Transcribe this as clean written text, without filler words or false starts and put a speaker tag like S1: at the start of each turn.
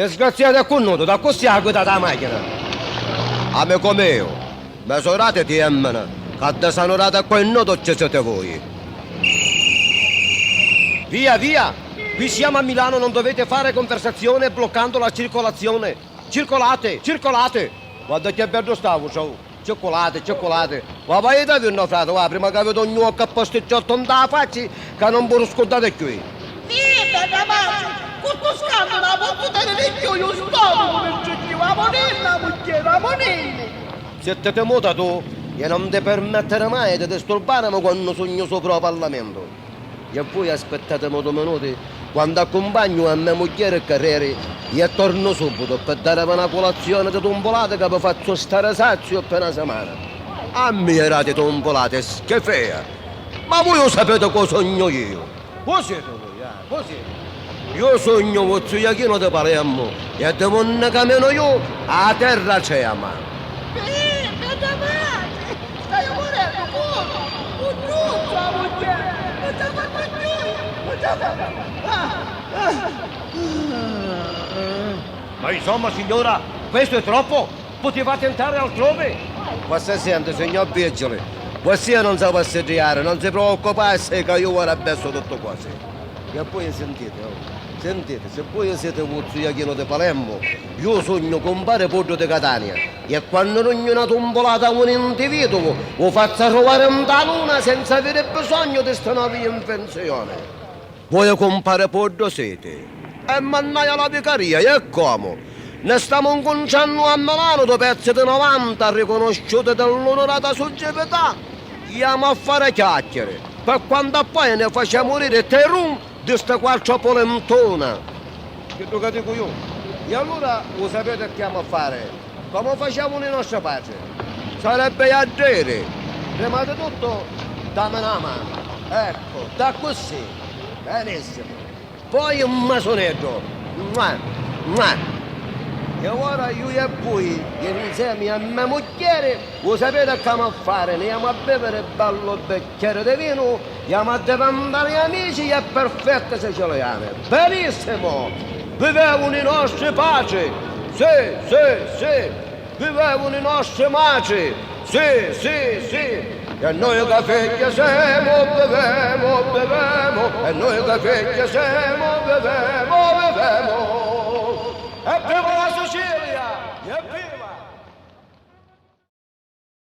S1: Disgraziato e curnuto, d'accussì 'a guidate 'a machina. Amico mio, misurate i tiemmini, ca disanurati e curnuti ci siti vui. Via, via! Qui siamo a Milano, non dovete fare conversazione bloccando la circolazione. Circolate, circolate! Guarda che bello stavo, ciao. Circolate, circolate. Va vai da no frate, va, prima che vi dugnu occa pasticciotto 'nta facci ca non vi scurdate cchiù.
S2: Sì, bedda matri, cu stu scantu n'a pozzu teniri cchiù, u stomacu mi strincìu, amuninni a mugghieri, amuninni.
S1: Zittiti muta tu e non ti permettere mai di disturbarimi quannu sugnu supra o Parlamentu. E vui aspittatimi du minuti quantu accumpagnu a me mugghieri c'arreri e tornu subitu pi darivi na culazioni di tumbulati ca vi fazzu stari saziu pi na simana. A mia dati tumbulati, schifia! Ma vui u sapiti cu sugnu iu? Cu siti vui, ah, cu siti? Iu sugnu u ziu Jachinu di Palermu e di unni caminu iu 'a terra trema.
S2: Bih, bedda matri, staiu murennu puru! U truzzu, 'a mugghieri, nun ci 'a fazzu cchiui, nun ci 'a fazzu! Ah, ah, ah.
S1: Ma insomma, signora, questo è troppo, putivate entrare altrove. Vossìa senti, signor Vigili, vossìa non s'havi a siddiari, non si preoccupassi ca iu ora abbessu tuttu cosi. E poi sintiti, oh, sintiti, si vui siti u zu Jachinu di Palermu, ju sugnu cumpari Puddu di Catania, e quannu dugnu na tumbulata a un individuu, u fazzu arruvari nta luna senza aviri bisognu di sti novi invenzioni. Vui cumpari Puddu siti? E mannaia la vicaria, e comu? Ni stamu ncuntrannu a Milanu du pezzi di 90 riconosciuti dall'onorata suggività, jamu a fari chiacchiri, pi quantu appoi ni facemu diri terun di sti quattru pulintuna. Chiddu ca dicu ju. E allura u sapiti chi amu a fari? Comu facevunu i nostri patri. Sarebbe a diri, prima di tuttu dami na manu. Eccu, d'accussì. Benissimu. Poi un masuneddu. Mua! Mua! E ora ju e vui, inzemi a me mugghieri, u sapiti c'amu a fari, ni jamu a biviri bellu biccheri di vinu, jamu a diventari amici e perfetti siciliani. Benissimo! Vivevunu i nostri patri! Si, si, si! Vivevunu i nostri matri! Si, si, si! E nui ca figghi semu, bivemu, bivemu, e nui ca figghi semu, bivemu, bivemu.